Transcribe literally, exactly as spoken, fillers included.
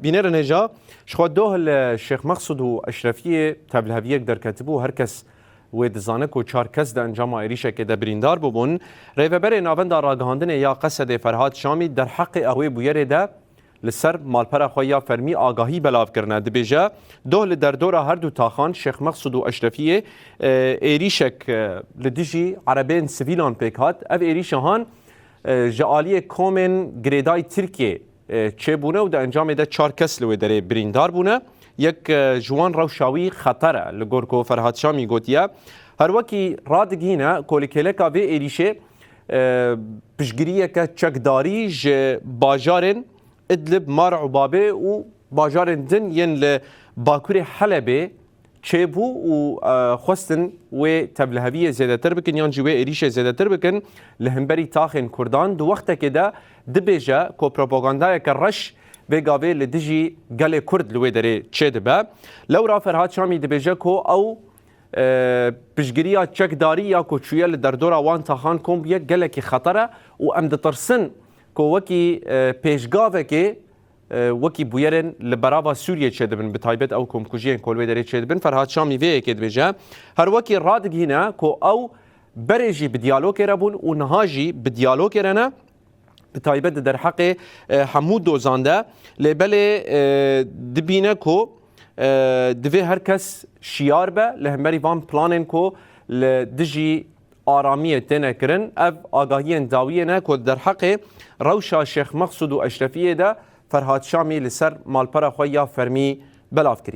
Bînerên hêja, ji xwe doh li Şêx Mexsûd û Eşrefiyê tevliheviyek derketibû, her kes wê dizane ku çar kes di encama êrîşekê de birîndar bûbûn. Rêveberê Navenda Ragihandinê ya Qesedê Ferhat Şamî derheqê ewê bûyerê de li ser malpera xwe ya fermî agahî belav kirine. Dibêje, doh li derdora her du taxan Şêx Mexsûd û Eşrefiyê, e, êrîşek, e, li dijî erebeyên sivîlan pêk hat. Ev êrîşa han, e, ji aliyê komên girêdayî Tirkiyê, e, çêbûne û di encamê de çar kes li wê derê birîndar bûne. Yek, e, ji wan rewşa wî xeter e, li gor ku Ferhat Şamî gotiye. Her wekî radigihîne ku li kêleka vê êrîşê, e, piştgiriyeke çekdarî ji bajarên Idlib, Mar Ubabê û bajarên din yên li bakurê Helebê çêbû û, e, xwestin wê tevliheviyê zêdetir bikin yan jî wê êrîşê zêdetir bikin li hemberî taxên Kurdan. Di wextekê de dibêje ku propagandayeke reş vê gavê li dijî gelê Kurd li wê derê çêdibe. Lewra Ferhat Şamî dibêje ku ew, e, piştgiriya çekdarî ya ku çûye li derdora wan taxan kom bûye gelekî xeter e û em ditirsin ku wekî, e, pêşgavekê, e, wekî bûyerên li berava Sûriyê çêdibin, bi taybet ew komkujiyên ku li wê derê çêdibin. Ferhat Şamî vê yekê dibêje, her wekî radigihîne ku ew berê jî bi diyalogê re bûn û niha jî bi diyalogê re ne, bi taybet di derheqê, e, hemû dozan de. Lê belê, e, dibîne ku, e, divê her kes şiyar be li hemberî van planên ku li dijî aramiyê têne kirin. Ev agahiyên dawiyê ne ku di derheqê rewşa Şêx Mexsûd û Eşrefiyê de Ferhat Şamî li ser malpera xwe ya fermî belav kiriye.